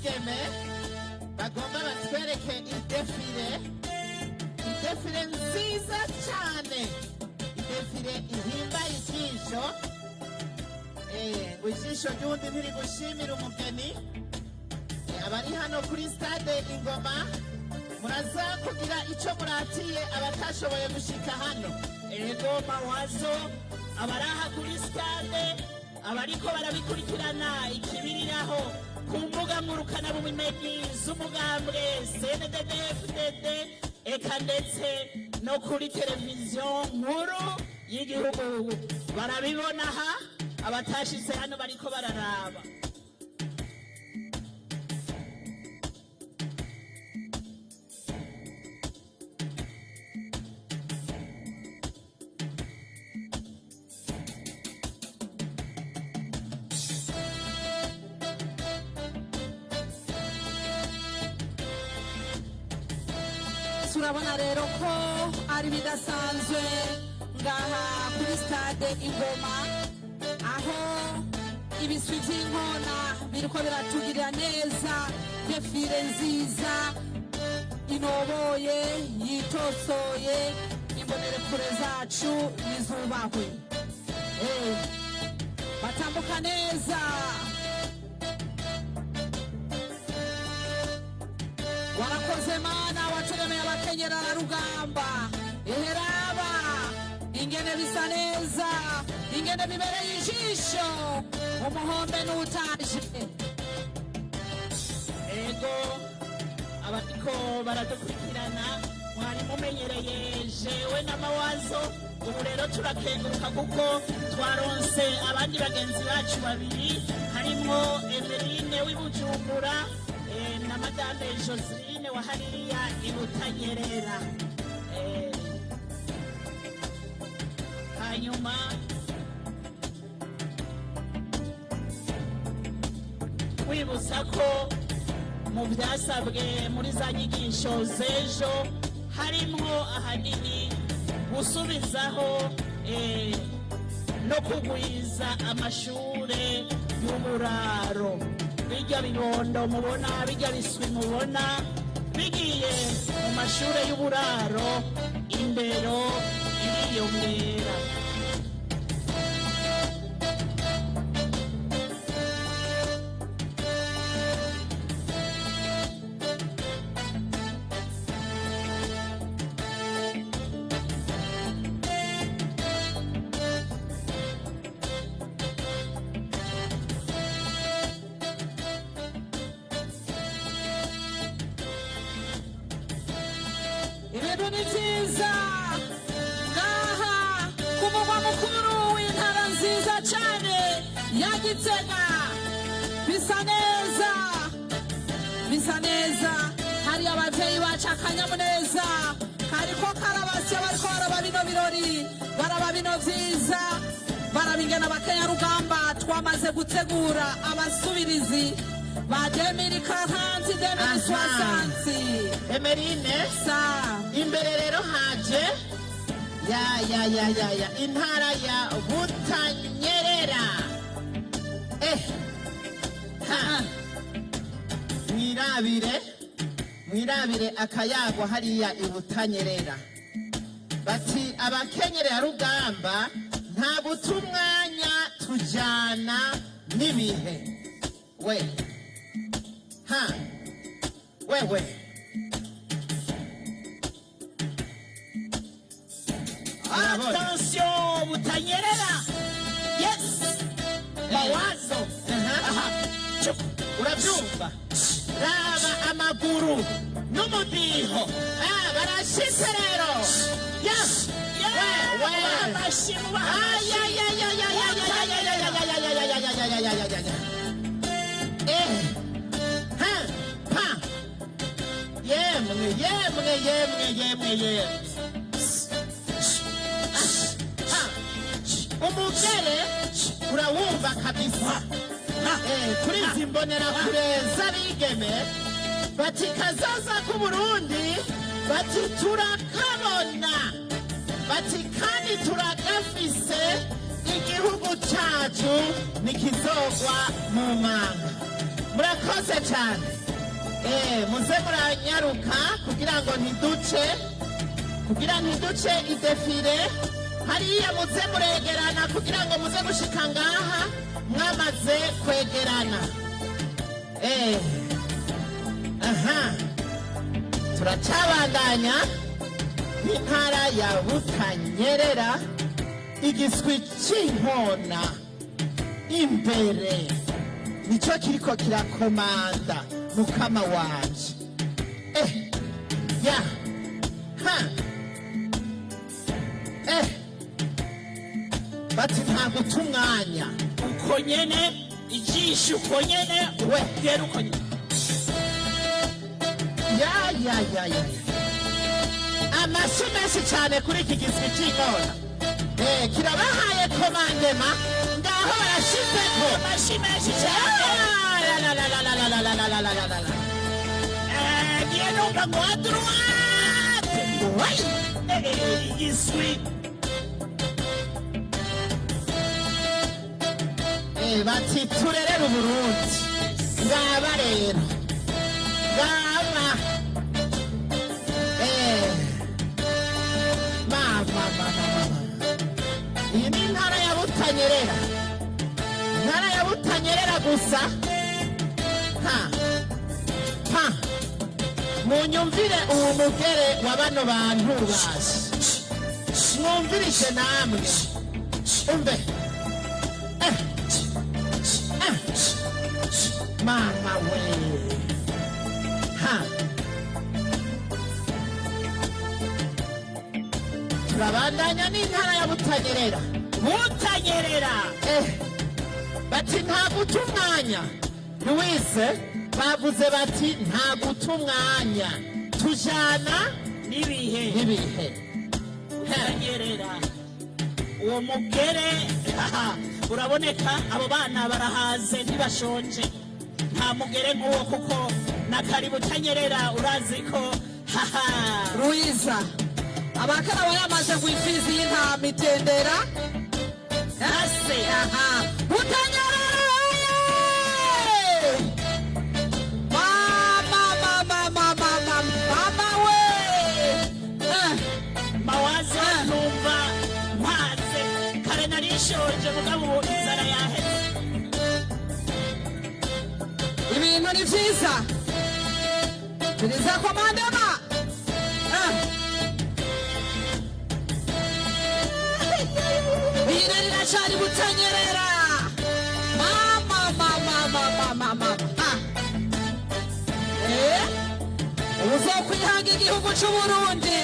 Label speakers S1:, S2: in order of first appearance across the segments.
S1: Abigeme bagomba batwereke idéfilé, idéfilé nziza cyane, idéfilé ihimbaye ijisho. Ngo ijisho ry'undi ntirigushimira umugeni. Abari hano kuri stade Ingoma muraza kugira icyo muratiye abatashoboye gushika hano.
S2: Ego Mawazo, abaraha kuri stade, abariko barabikurikirana ikibiriraho ku mbuga ngurukanabumenyi z'umugambwe CNDD-FDD, eka ndetse no kuri televiziyo nkuru y'igihugu barabibona aha. Abatashitse hano bariko bararaba.
S3: Turabona rero ko ari bidasanzwe ngaha kuri stade Ingoma, aho ibiswi by'inkona biriko biratugirira neza défilé nziza inoboye yitosoye. Imbonerekure zacu nizubahwe. Batambuka neza. Warakoze Mana waturemeye abakenyerararugamba. Eheraba ingene bisa neza, ingene bibereye ijisho, umuhombe n'utaje.
S2: Ego, abariko baradukurikirana, mwari mumenyereye jewe n'Amawazo. Ubu rero turakenguruka kuko twaronse abandi bagenzi bacu babiri, harimwo Emeline w'i Bujumbura na Madame Joseline wa hariya i Butanyerera. Hanyuma wibutsa ko mu byasabwe muri za nyigisho z'ejo harimwo ahanini gusubizaho no kugwiza amashure y'uburaro. Bijya bibondo mubona, bijya biswi mubona, bigiye mu mashure y'uburaro, indero iriyongera.
S3: Ibintu ni byiza ngaha ku mugwa mukuru w'intara nziza cyane ya Gitega. Bisa neza, bisa neza. Hari ababyeyi bacu, akanyamuneza kariko karabasya, bariko baraba bino birori, baraba bino byiza, barabingana. Abakenyarugamba twamaze gutegura abasubirizi ba 2040, 2060.
S1: Emerine.
S3: Sa.
S1: Imbere rero haje ya ya ya ya ya intara ya Butanyerera. Ha mwirabire, mwirabire akayagwa hariya i Butanyerera. Bati abakenyerera rugamba nta guta umwanya, tujyana n'ibihe. We ha wewe. Urabona?
S2: Attention, Butanyerera, yes, Mawazo.
S1: Aha.
S2: Aha. Chup.
S1: Urabyumva, raba amaguru n'umudiho. Ah, barashitse rero, yes. We we.
S2: Amashyi, mubahe amashyi.
S1: Ay, ay, ay, ay, ay, ay, ay, ay, ay, ay, ay, ay, ay, ay, ay, ay, ay, ay, ay. Ha, pa. Yemwe, yemwe, yemwe, yemwe, yemwe. Ha. Umugere urawumva kabisa. Kuri izi mbonerakure z'abigeme, bati kazoza k'Uburundi, bati turakabona, bati kandi turagafise. Igihugu cyacu ntikizogwa mu manga. Murakoze cyane. Muze muranyaruka kugira ntiduce i défilé hariya. Muze muregerana kugira ngo muze gushika ngaha mwamaze kwegerana. Aha turacabandanya n'intara ya Butanyerera. Igiswi c'inkona imbere nicyo kiriko kirakomanda. Mukama wanje, ya ha bati nta guta umwanya.
S2: Uko nyene, ijisho uko nyene.
S1: We.
S2: Gera uko nyene.
S1: Ya ya ya ya, amashyi menshi cyane kuri iki giswi cy'inkona. Kirabahaye commandement, ngaho barashizeko.
S2: Amashyi menshi cyane.
S1: La, la, la, la, la, la, la, la, la, la, la, la, la.
S2: Ngiye numva ngo à droite.
S1: Wai!
S2: Igiswi.
S1: Bati turerere Uburundi. Ngaba rero, ngaba. Mama, mama, mama, iyi ni intara ya Butanyerera, intara ya Butanyerera gusa. Ha ha, munyumvire uwo mugere wa bano bantu baje, mwumvirishe namwe, umve. Mama we, ha, turabandanya n'intara ya Butanyerera.
S2: Butanyerera.
S1: Bati nta guta umwanya. Louise, bavuze bati nta guta umwanya, tujana
S2: n'ibihe.
S1: N'ibihe.
S2: Butanyerera, uwo mugere uraboneka. Abo bana barahaze, ntibashonje. Nta mugere nk'uwo, kuko na kari Butanyerera, urazi ko haha.
S3: Ruiza, abakara bayamaze ngo imfizi y'intama itendera
S2: Ase.
S3: Aha, Butanyerera oye! Mama, mama, mama, mama, mama we.
S2: Mawazo, numva mpaze. Kare narishonje, mugabo ubu inzara yaheze.
S3: Ibintu ni vyiza, biriza commandement. Iyi rero iracari Butanyerera. Mama, mama, mama, mama. Ah. Uzokwihanga igihugu c'Uburundi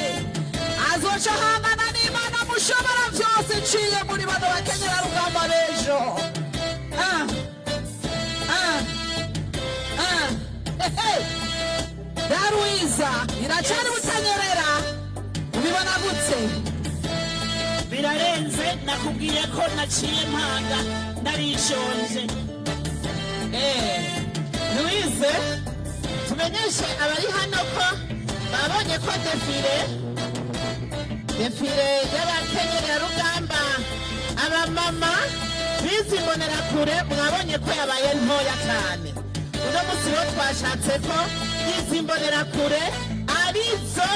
S3: azoca ahangana n'Imana mushobora vyose iciye muri bano bakenyerarugamba b'ejo. Ah. Ah. Ah. Ehe. Daruiza, iracari Butanyerera, ubibona gute?
S2: Birarenze, nakubwiye ko naciye mpaga, narishonje.
S1: Louise, tumenyeshe abari hano ko babonye ko défilé y'abakenyerarugamba, abamama bize imbonerakure, mwabonye ko yabaye ntoya cyane. Uno munsi rero twashatse ko izi mbonerakure arizo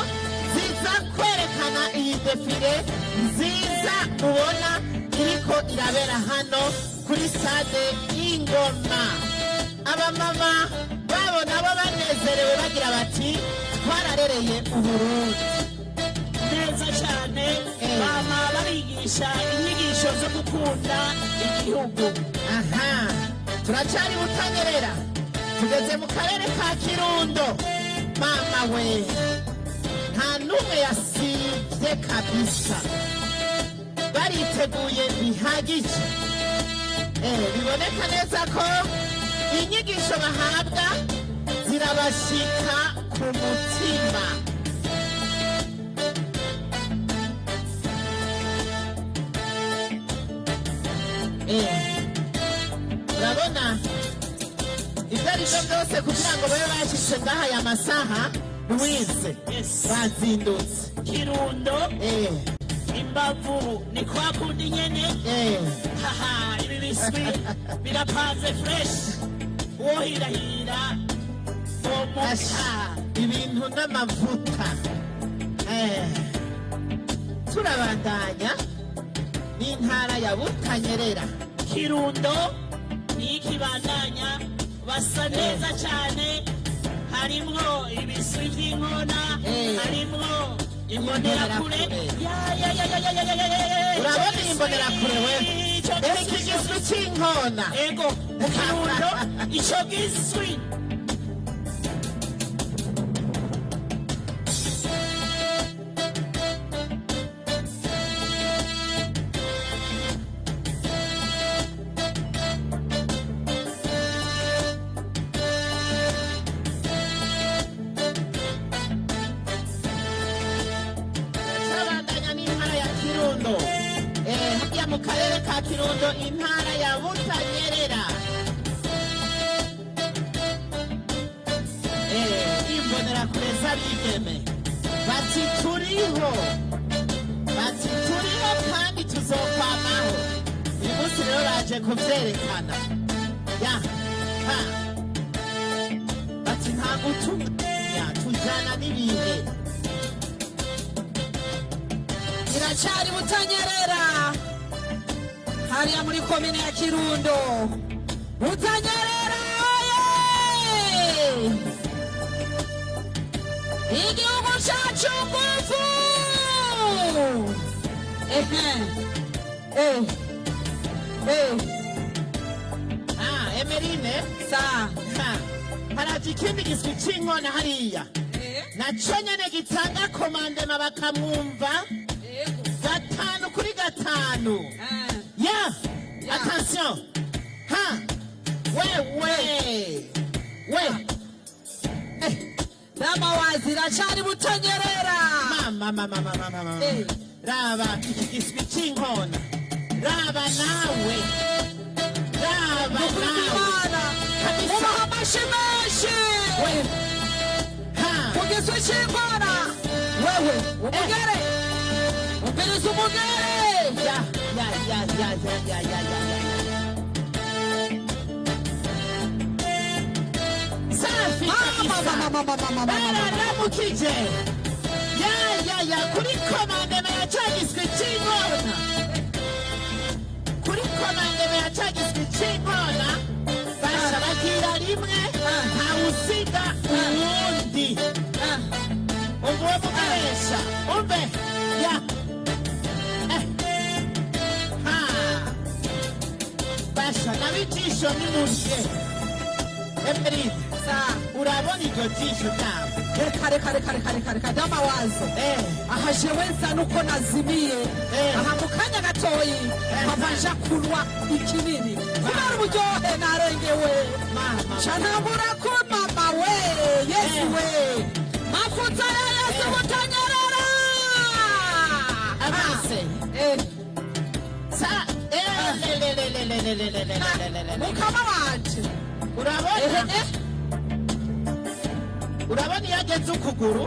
S1: ziza kwerekana iyi défilé nziza mubona iriko irabera hano kuri stade y'Ingoma. Abamama babo nabo banezerewe, bagira bati twararereye Uburundi.
S2: Neza cyane. Bama barigisha inyigisho zo gukunda igihugu.
S1: Aha turacari Butanyerera, tugeze mu karere ka Kirundo. Mama we, nta n'umwe yasivye kabisa, bariteguye bihagije. Biboneka neza ko inyigisho bahabwa zirabashika ku mutima. Urabona ibyo ari byo byose, kugira ngo babe bashitse ngaha aya masaha, Louise,
S2: Yes.
S1: bazindutse.
S2: Kirundo, imbavu ni kwa kundi nyene. Haha, ibi biswi birapanze fresh. Uwohirahira bomuka.
S1: Asha, ibintu n'amavuta. Turabandanya n'intara ya Butanyerera.
S2: Kirundo niyo ikibandanya, basa neza cyane, harimwo ibiswi by'inkona, harimwo imbonerakure.
S1: Imbonerakure.
S2: Ya, ya, ya, ya, ya, ya, ya, ya, ya, ya.
S1: Urabona iyi mbonerakure we?
S2: Ico
S1: Ese
S2: giswi.
S1: igiswi cy'inkona.
S2: Ego, mu Kirundo ico giswi.
S1: Turabandanya n'intara ya Kirundo. Hariya mu karere ka Kirundo, intara ya Butanyerera. Imbonerakure z'abigeme bati turiho, bati turiho kandi tuzokwamaho. Uyu munsi rero baje kuvyerekana ya ha, bati nta gutumya, tujana n'ibihe.
S3: Iracari Butanyerera, hariya muri komine ya Kirundo. Butanyerera oye! Igihugu cacu ngufu! Ehe, eh, eh.
S1: Ah, Emerine.
S3: Sa.
S1: Ha, haraje ikindi giswi c'inkona hariya, naco nyene gitanga commandement bakamwumva 5 kuri 5. Ya.
S3: Ya.
S1: Attention, ha, wewe we.
S3: N'amawazi, iracari Butanyerera.
S1: Mama, mama, mama, mama! Raba iki giswi c'inkona, raba nawe, raba
S3: Nukuri
S1: nawe.
S3: kw'Imana.
S1: Kabisa.
S3: Mubaha amashi menshi.
S1: We ha.
S3: Ku giswi c'inkona, wewe umugere, umviriza umugere.
S1: Ya, ya, ya, ya, ya, ya, ya, ya, ya, ya. Safi
S3: Mama,
S1: kabisa.
S3: mama, mama, mama, mama.
S1: Bararamukije. Ya, ya, ya, kuri commandement ya ca giswi c'inkona, kuri commandement ya ca giswi c'inkona, basha bagira rimwe, ntawusiga uwundi. Umva uwo mukoresha, umve ya. Ha, basha nabijisho nimurye. Emeride.
S3: Sa.
S1: Urabona iryo jisho ryabo?
S3: Reka, reka, reka, reka, reka, reka, damawazo. Aha jewe nsa nuko nazimiye. Aha mu kanya gatoyi mpava nja kunwa ikinini kubera uburyohe, narengewe.
S1: Mama.
S3: Ca ntangura ko mama we, Yesu we, mafuta ya Yesu! Butanyerera.
S1: Avance. Sa le le le le le le le le le le le le le.
S3: Mukama wanje.
S1: Urabona? Urabona iyo ageze ukuguru,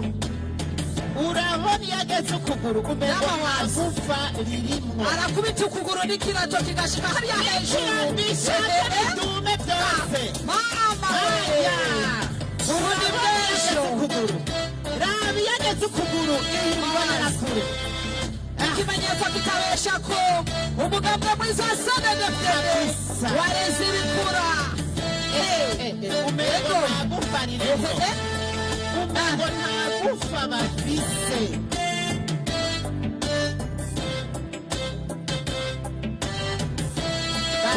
S1: urabona iyo ageze ukuguru umengo
S3: N'amawazi.
S1: gufa ririmwo.
S3: Arakubita ukuguru n'ikirato kigashika hariya hejuru.
S1: Bishaka bidume byose.
S3: Mama we.
S1: Aya.
S3: Ubundi bw'ejo.
S1: Ukuguru, raba iyo ageze ukuguru, ibonera kure.
S3: Ikimenyetso kitabesha ko umugambwe mwiza wa CNDD-FDD
S1: Kabisa.
S3: wareze ibikura.
S1: Umengo
S3: Ego.
S1: nta gufa ririmo, umengo nta gufa bafise.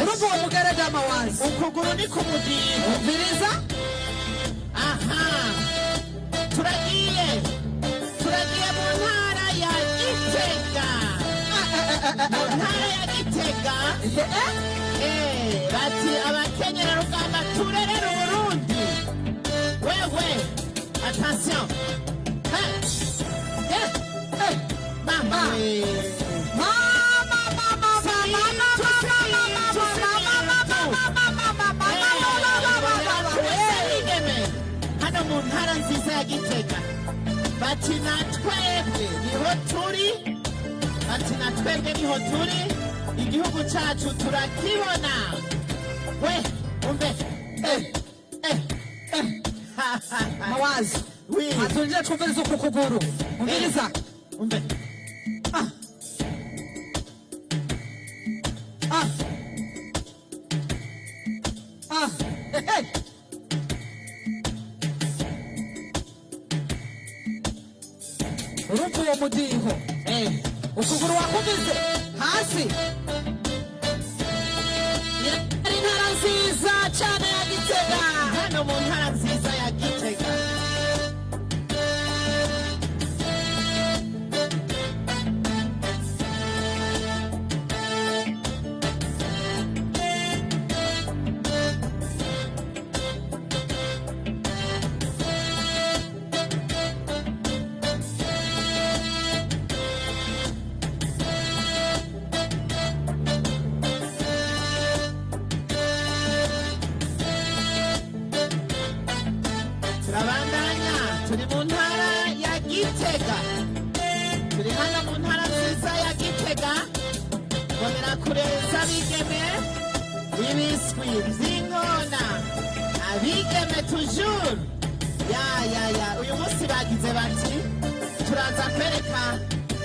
S3: Urumva uwo mugere damawazi?
S1: Ukuguru ni ku mudiho.
S3: Umviriza.
S1: Aha turagiye, turagiye mu ntara ya Gitega, mu ntara ya Gitega. Bati abakenyerarugamba turerera Uburundi. Wewe, attention. Hey. Yeah. Hey. Mama we.
S3: Mama, mama, mama, mama, mama, mama, mama, mama, mama, mama, mama.
S1: Abigeme hano mu ntara nziza ya Gitega bati na twebwe niho turi, bati na twebwe niho turi, igihugu cyacu turakibona. We, umve. Eh,
S3: Eh, Mawazo.
S1: Oui.
S3: Atulije twumviriza uku kuguru. Umviriza.
S1: Umve.
S3: Ah. Ah. Ah. Eh, eh. Urumva uwo mudiho?
S1: Eh,
S3: Ukuguru wakubize hasi.
S2: Ari intara nziza cyane ya Gitega.
S1: Hano mu ntara nziza ya Gitega. Turabandanya, turi mu ntara ya Gitega, turi hano mu ntara nziza ya Gitega. Mbonerakure z'abigeme, ibiswi by'inkona, abigeme toujours. Ya ya ya, uyu munsi bagize bati turaza kwereka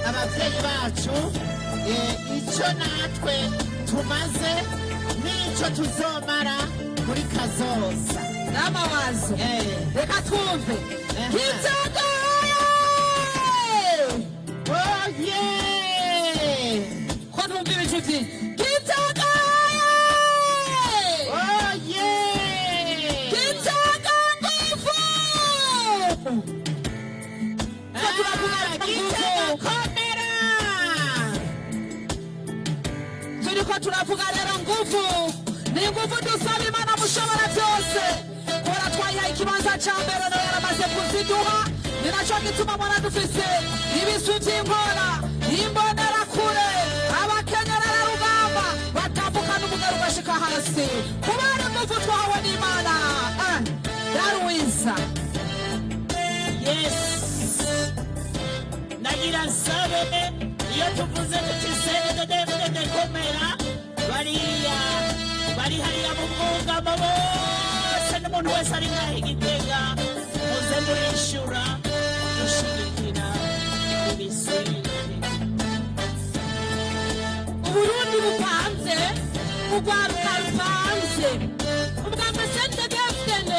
S1: ababyeyi bacu icyo natwe tumaze n'icyo tuzomara muri kazoza.
S3: N'amawazo. Reka twumve.
S1: Aha.
S3: Gitega!
S1: Oh yeah!
S3: Ko ntumva ibicu byinshi. Gitega!
S1: Oh yeah!
S3: Gitega nguvu! Ko turavuga
S1: Ah, Gitega
S3: nguvu.
S1: komera!
S3: Turiko turavuga rero nguvu. Ni nguvu dusaba Imana mushobora byose. Kubera twayihaye ikibanza ca mbere, nayo yaramaze kuziduha. Ni naco gituma mbona dufise ibiswi vy'inkona, imbonerakure, abakenyerararugamba batambuka n'umugari ugashika hasi kubera inguvu twahawe n'Imana. Eh, Daruwiza.
S2: Yes, nagira nsabe, iyo tuvuze tuti CNDD-FDD komera, bariya bari hariya mu bwugamo bose n'umuntu wese ari ngaho Igitega, muze murishura dushigikira ibiswi.
S4: Uburundi bupanze, urwaruka rupanze, ubwa CNDD-FDD.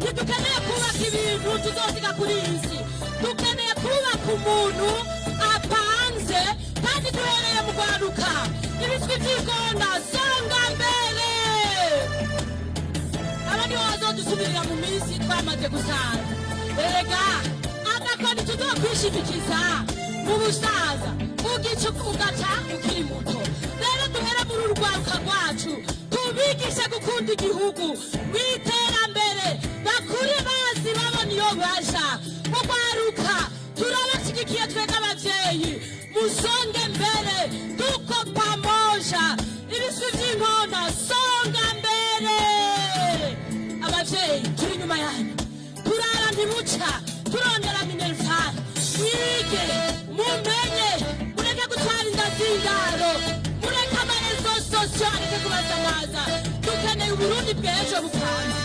S4: Ntidukeneye kubaka ibintu tuzosiga kuri iyi si, dukeneye kubaka umuntu apanze, kandi duhereye mu rwaruka. Ibiswi vy'ingona, songa mbere! Aba nibo bazodusubirira mu minsi twamaze gusaza. Erega agakoni tuzokwishimikiza mu busaza ugica ugaca ukiri muto. Rero duhere muri uru rwaruka rwacu, tubigishe gukunda igihugu mw'iterambere, bakure bazi babona iyo baja. Urwaruka turabashyigikiye, twebwe abavyeyi, musonge mbere, tuko pamoja. Ibiswi vy'inkona, songa mbere! Abavyeyi turi inyuma yanyu, turara ntibuca turondera minerval. Mwige, mumenye, mureke gutwara inda z'indaro, mureke ama réseaux sociaux areke kubasamaza. Dukeneye Uburundi bw'ejo bupanze.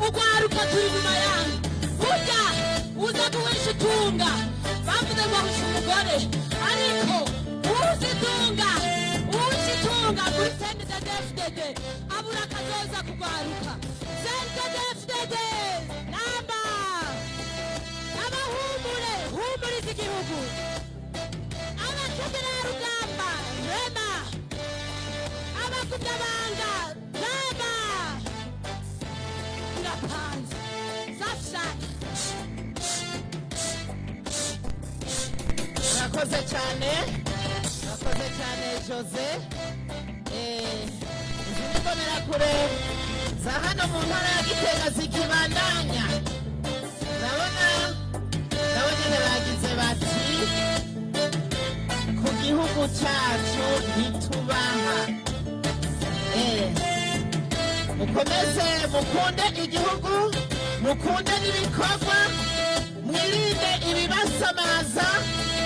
S4: Urwaruka turi inyuma yanyu. Burya uza guhisha itunga, bavuze ngo ahisha umugore, ariko uzi itunga, uzi itunga kuri CNDD-FDD abura akazoza kugwaruka. CNDD-FDD namba abahumure, humuriza igihugu. Abakenyerarugamba rema, abagumyabanga rema, birapanze safshaka.
S1: Murakoze cyane, murakoze cyane Jose. Izi ni imbonerakure za hano mu ntara ya Gitega zikibandanya. Ndabona nabo nyine bagize bati ku gihugu cyacu ntitubaha. Mukomeze mukunde igihugu, mukunde n'ibikorwa, mwirinde ibibasamaza,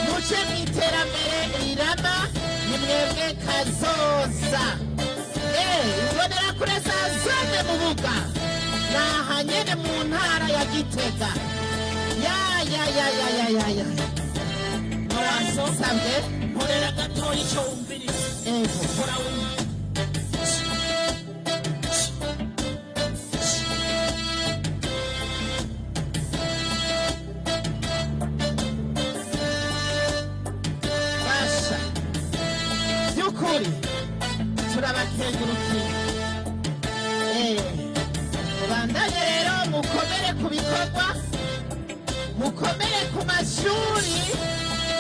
S1: muje mu iterambere rirama. Ni mwebwe kazoza. Imbonerakure za zone Mubuga. Naha nyene mu ntara ya Gitega. Ya ya ya ya ya ya ya.
S2: Mawazo.
S1: Sabwe.
S2: Nkorera gatoya icyo wumviriza.
S1: Ego.
S2: Kora wumve.
S1: Basha, by'ukuri turabakengurukiye. Mubandanye rero, mukomere ku bikorwa, mukomere ku mashuri,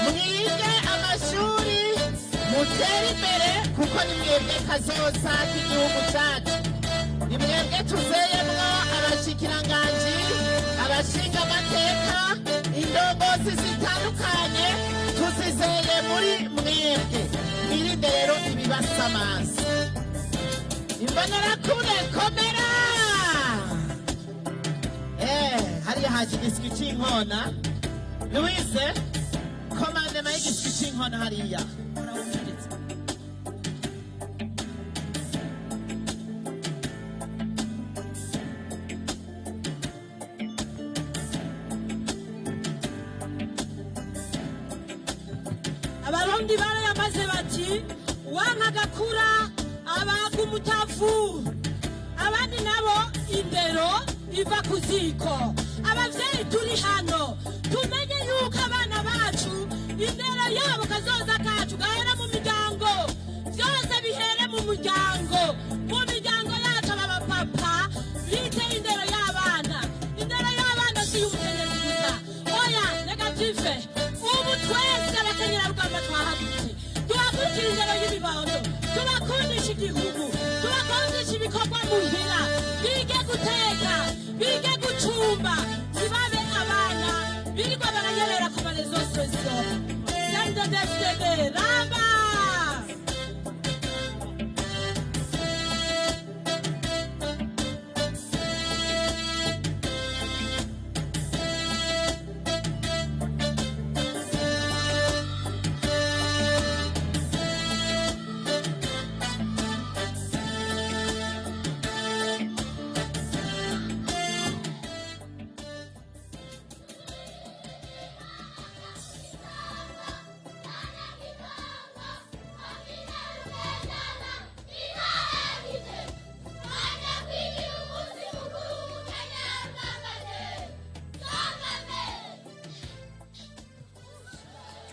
S1: mwige amashuri, mutere imbere, kuko ni mwebwe kazoza k'igihugu cyacu. Ni mwebwe tuzeyemwo abashikiranganji, abashingamateka, indongozi zitandukanye tuzizeye muri mwebwe. Mwirinde rero ibibasamaza. Imbonerakure, komera. Hariya haje igiswi c'inkona. Louise, commandement y'igiswi c'inkona hariya.
S2: Kora wumviriza.
S4: Abarundi barayamaze bati: "Wanka agakura abaga umutavu." Abandi nabo, indero iva ku ziko. Abavyeyi turi hano, tumenye yuko abana bacu, indero yabo, kazoza kacu gahera mu miryango. Byose bihere mu muryango, mu miryango yacu. Aba bapapa bite indero y'abana. Indero y'abana si iy'umukenyezi gusa, oya, négatif. Ubu twese abakenyerarugamba twahagurutse, duhagurukira indero y'ibibondo, tubakundisha igihugu, tubakundisha ibikorwa muhira, bige guteka, bige gucumba, ntibabe abana birirwa baranyerera ku ma réseaux sociaux. CNDD-FDD ramba!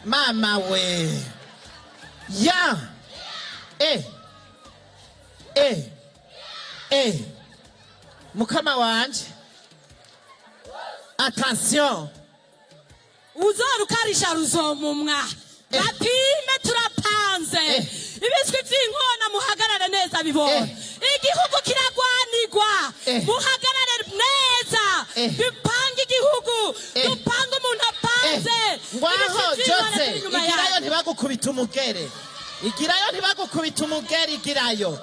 S1: Mama we ya mukama wanje, attention.
S4: Uzorukarisha ruzomumwa. Bapime, turapanze. Ibiswi vy'inkona, muhagarare neza bibona. Igihugu kiragwanirwa. Muhagarare neza. Dupange igihugu. Dupange umuntu apanze.
S1: Ngwaho.
S4: Ibiswi vy'inkona
S1: Jose
S4: turi inyuma
S1: igirayo.
S4: yayo.
S1: Ntibagukubita umugere, igirayo. Ntibagukubita umugere, igirayo.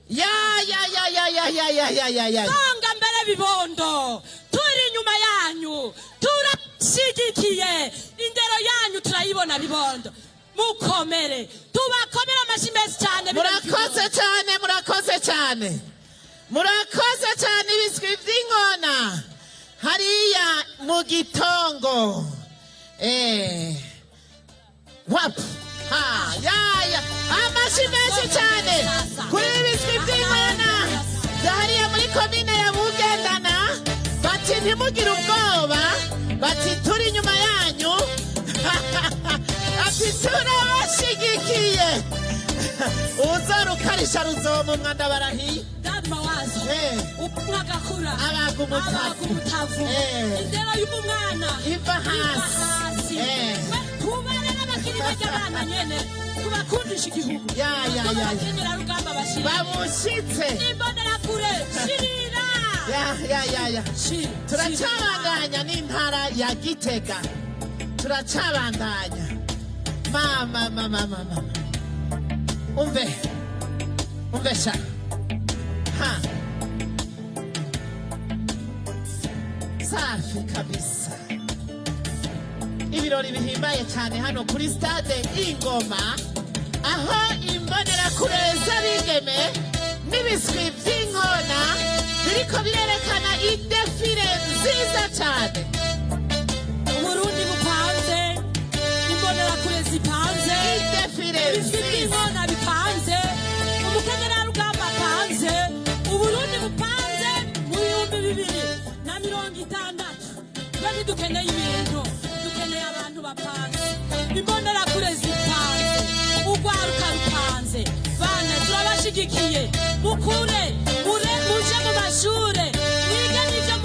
S1: Ya ya ya ya ya ya ya ya ya ya.
S4: Songa mbere bibondo, turi inyuma yanyu, turashigikiye indero yanyu, turayibona bibondo. Mukomere, tubakomere amashyi menshi cyane.
S1: Murakoze cyane, murakoze cyane, murakoze cyane. Ibiswi by'inkona hariya mu gitongo. Wapu ha ya ya, amashyi menshi cyane kuri ibiswi by'inkona bya hariya muri komine ya Bugendana. Bati: "Ntimugire ubwoba." Bati: "Turi inyuma yanyu." Ati: "Turabashigikiye." Uzorukarisha ruzomumwa, ndabarahiye.
S4: Dad Mawazo, umwagakura
S1: abaga umutavu.
S4: Abaga umutavu. Indero y'umwana
S1: iva hasi.
S4: Tubarere abakiri bajya abana nyene, tubakundisha igihugu.
S1: Ya, ya, ya, ya.
S4: Abakenyerarugamba bashira
S1: babushitse.
S4: Imbonerakure, shirira.
S1: Ya ya ya ya.
S4: Shira.
S1: Turacabandanya n'intara ya Gitega, turacabandanya. Mama mama mama mama, umve, umve sha ha, safi kabisa. Ibirori bihimbaye cyane hano kuri stade Ingoma. Aho imbonerakure z'abigeme n'ibiswi by'inkona biriko birerekana idéfilé nziza cyane.
S4: Uburundi bupanze, imbonerakure zipanze,
S1: Idéfilé
S4: ibiswi
S1: nziza.
S4: by'inkona bipanze, umukenyerarugamba apanze, Uburundi bupanze mu 2060. Twe ntidukeneye ibintu, dukeneye abantu bapanze. Imbonerakure zipanze, urwaruka rupanze. Bana, turabashigikiye, mukure mure muje mu mashure, mwige n'ivyo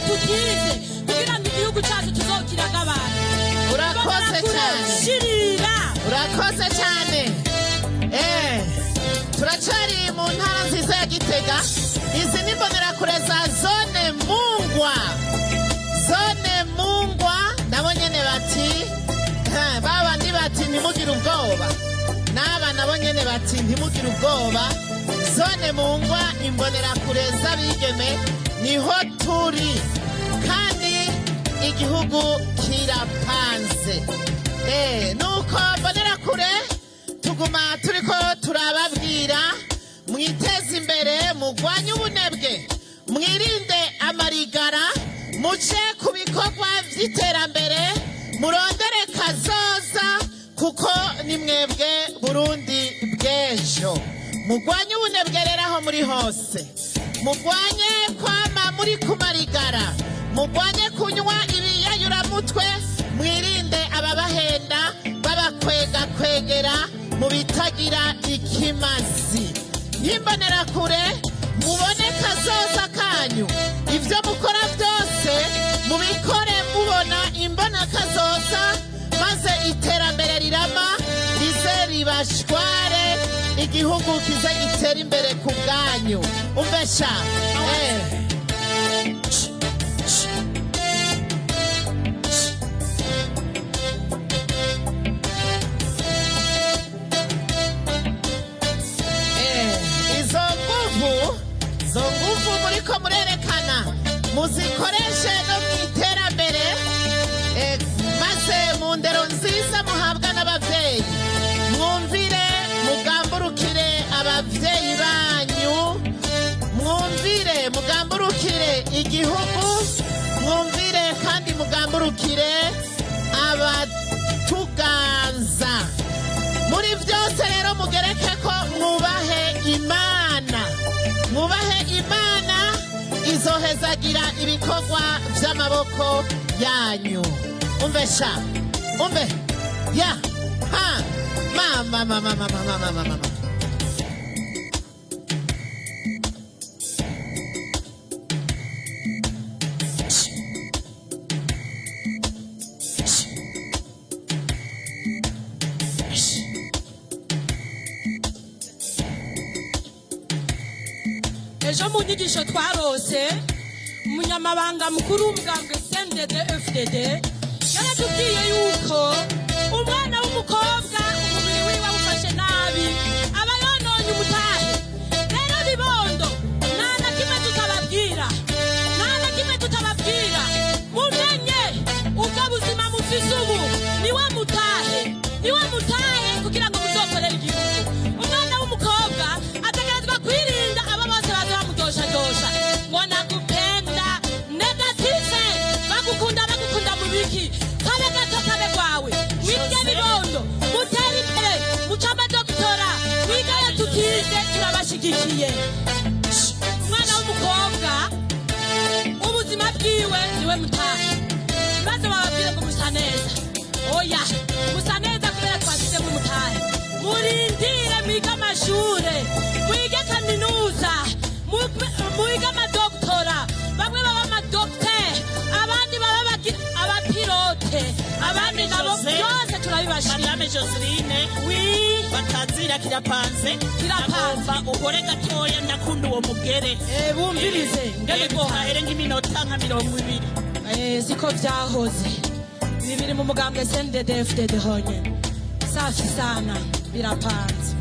S4: tutize kugira ngo igihugu cyacu tuzokiraga abantu.
S1: Urakoze
S4: Imbonerakure,
S1: cyane.
S4: shirira.
S1: Urakoze cyane. Turacari mu ntara nziza ya Gitega. Izi ni imbonerakure za zone Mungwa, zone Mungwa. Nabo nyene bati ha, babandi bati ntimugire ubwoba, n'aba nabo nyene bati ntimugire ubwoba. Zone Mungwa, imbonerakure z'abigeme, niho turi kandi igihugu kirapanze. Nuko mbonerakure, tuguma turiko turababwira: mwiteze imbere, mugwanye ubunebwe, mwirinde amarigara, muje ku bikorwa vy'iterambere, murondere kazoza, kuko ni mwebwe Burundi bw'ejo. Mugwanye ubunebwe rero aho muri hose, mugwanye kwama muri kumarigara, mugwanye kunywa ibiyayuramutwe, mwirinde ababahenda babakwega kwegera mu bitagira ikimazi. Nk'imbonerakure, mubone kazoza kanyu. Ibyo mukora byose mubikore mubona imbona kazoza, maze iterambere rirama rize ribashware, igihugu kize gitere imbere ku bwanyu. Umvesha eh. Izo nguvu, izo nguvu muriko murerekana, muzikoreshe no mu iterambere, maze mu ndero nziza muhabwa n'abavyeyi, mwumvire, mugamburukire abavyeyi banyu, mwumvire, mugamburukire igihugu, mwumvire kandi mugamburukire abatuganza. Muri byose rero mugereke ko mwubahe Imana. Mwubahe Imana, izohezagira ibikorwa by'amaboko yanyu. Umve sha, umve ya ha, mama mama mama mama mama mama.
S4: Ejo mu nyigisho twarose, umunyamabanga mukuru w'umugambwe CNDD FDD yaratubwiye yuko umwana w'umukobwa umubiri wiwe awufashe nabi aba yononye umutahe. Rero bibondo, nta na kimwe tutababwira, nta na kimwe tutababwira. Mumenye ubwo buzima mufise ubu niwe mutahe, niwe mutahe kugira ngo muzokorere igihugu. Umwana w'umukobwa ategerezwa kwirinda abo bose baza bamudoshadosha ngo nakupenda négatif. Bagukunda, bagukunda mu biki? Kabe gato kabe kwawe. Mwige bibondo, mutere imbere, muce amadoktora, mwigayo tutize, turabashigikiye. Umwana w'umukobwa ubuzima bwiwe niwe mutahe. Maze bababwire ngo musa neza, oya, musa neza kubera twashyizemo umutahe. Murindire, mwige amashure, mwige kaminuza, mwige amadoktora. Bamwe baba amadokiteri, abandi baba abapilote, abandi nabo
S2: Jose.
S4: byose turabibashira.
S2: Madame Joseline.
S4: Oui.
S2: Batazira kirapanze.
S4: Kirapanze.
S2: Nagomba uhore gatoya, ndakunda uwo mugere.
S4: Bumvirize ngene.
S2: Yego, hahere nk'iminota nka 20.
S4: Siko vyahoze. Ibi biri mu mugambwe CNDD-FDD honyene. Safi sana, birapanze.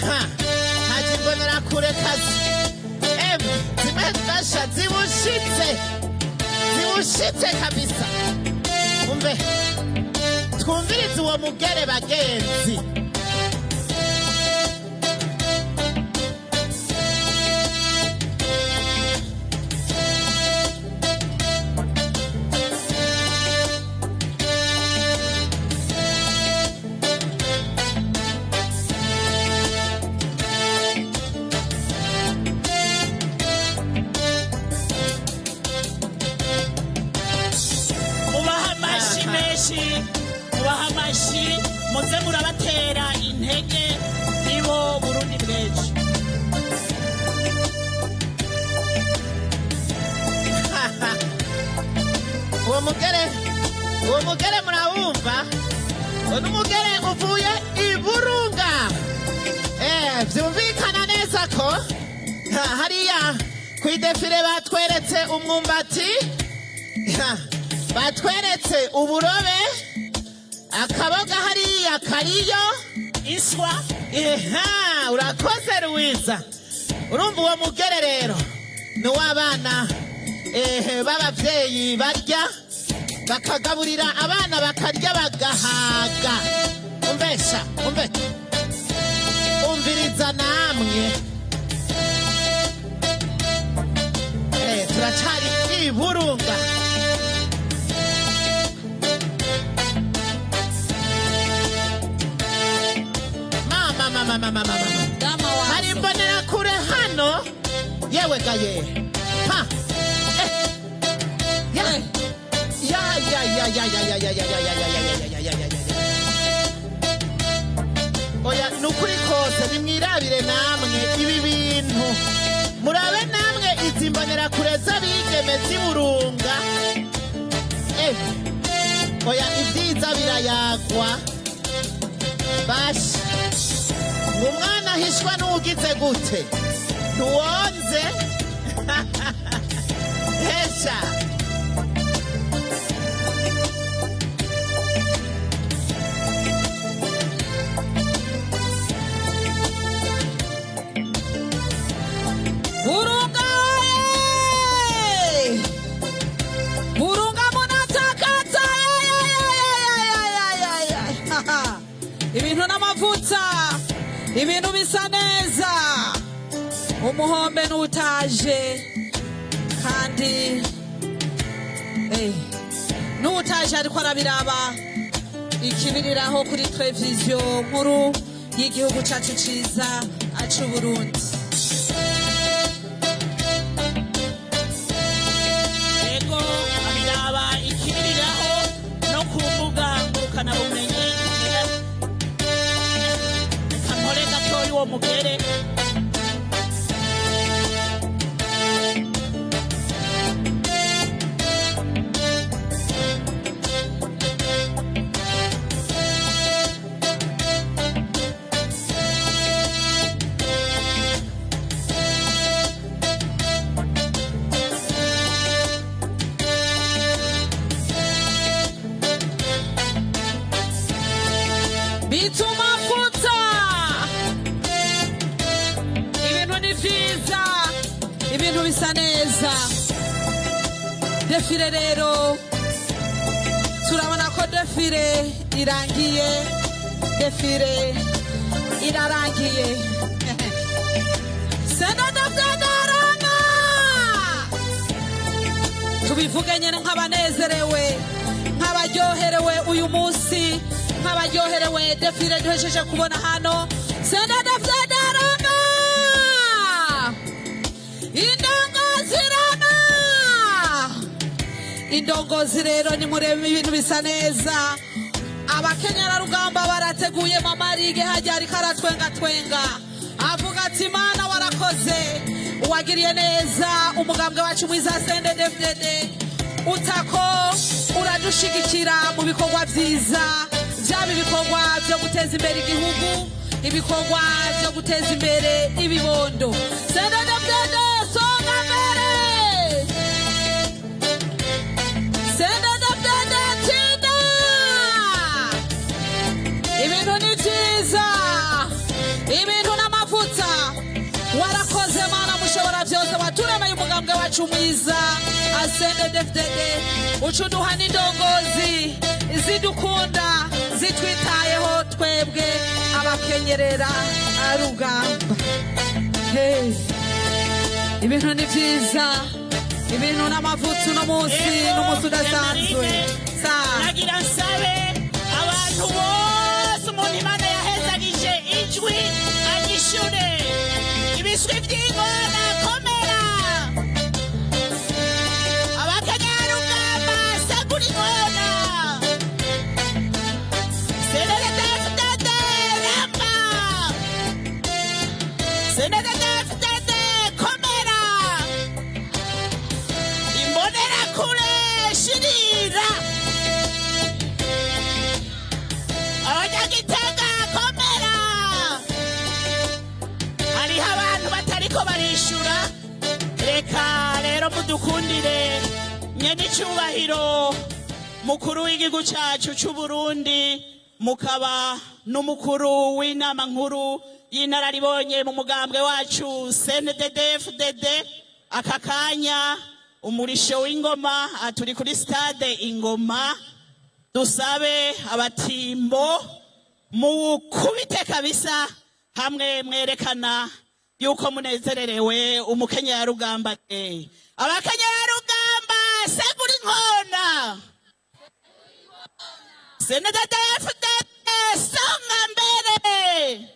S1: Ha, haje imbonerakure kazi. Emwe zimwe basha zibushitse, zibushitse kabisa. Umve, twumvirize uwo mugere, bagenzi.
S2: Mubaha amashi menshi, mubaha amashi, muze murabatera intege, nibo Burundi bw'ejo.
S1: Uwo mugere, uwo mugere murawumva? Uwo ni umugere uvuye i Burunga. Vyumvikana neza ko hariya kw'idéfilé batweretse umwumbati, ha, batweretse uburobe, akaboga hariya kariyo.
S2: Iswa.
S1: Iha, urakoze Ruwiza. Urumva uwo mugere rero ni uw'abana b'abavyeyi barya, bakagaburira abana, bakarya bagahaga. Umvesha, umve, umviriza namwe. Turacari i Burunga. Mama, mama, mama, mama.
S3: Dama.
S1: Hari
S3: Wazo.
S1: imbonerakure hano, yewe gaye. Ha, ya ya ya ya ya ya ya ya ya ya ya ya ya ya ya ya ya ya. Oya, ni ukuri kose, nimwirabire namwe ibi bintu, murabe namwe izi mbonerakure z'abigeme z'iburunga. Oya, ibyiza birayagwa. Basha, ngo umwana ahishwa n'ugize gute? Ntuwonze hesha.
S3: Burunga oye! Burunga munatakata! Ibintu n'amavuta, ibintu bisa neza, umuhombe n'utaje kandi n'utaje ariko arabiraba ikibiriraho kuri televiziyo nkuru y'igihugu cyacu ciza acu Burundi.
S2: Yego, abiraba ikibiriraho no ku mbuga ngurukanabumenyi. Reka nkore gatoya uwo mugere.
S3: Bituma futa, ibintu ni vyiza, ibintu bisa neza. Défilé rero, turabona ko défilé irangiye, défilé irarangiye. CNDD-FDD tubivuge nyine nk'abanezerewe, nk'abaryoherewe uyu munsi, nk'abaryoherewe défilé duhejeje kubona hano. CNDD-FDD rama, indongozi rama, indongozi rero nimurebe, ibintu bisa neza. Abakenyerarugamba barateguye. Mama Rige hajya ariko aratwenga twenga, avuga ati: "Mana warakoze, uwagiriye neza umugambwe wacu mwiza CNDD-FDD, utako uradushigikira mu bikorwa byiza, byaba ibikorwa byo guteza imbere igihugu, ibikorwa byo guteza imbere ibibondo." CNDD-FDD songa mbere, CNDD-FDD tsinda. Ibintu ni byiza, ibintu. wacu mwiza CNDD-FDD, ucuduha n'indongozi zidukunda, zitwitayeho twebwe abakenyerera rugamba. Hey. Ibintu ni vyiza, ibintu n'amavutsi uno munsi n'umunsi udasanzwe sa.
S2: Nagira nsabe abantu bose, umuntu Imana yahezagije ijwi agishure ibiswi by'ingona. Komera, abakenyarugamba, segura ingona. CNDD-FDD ramba, CNDD-FDD komera, imbonerakure shirira, abanyagitega komera. Hariho abantu batariko barishura. Reka rero mudukundire, nyenicubahiro mukuru w'igihugu cacu c'Uburundi, mukaba n'umukuru w'inama nkuru y'inararibonye mu mugambwe wacu CNDD-FDD, aka kanya umurisho w'ingoma. Aha turi kuri stade Ingoma. Dusabe abatimbo muwukubite kabisa, hamwe mwerekana yuko munezererewe umukenyarugamba day. Abakenyarugamba, segura inkona. CNDD-FDD songa mbere.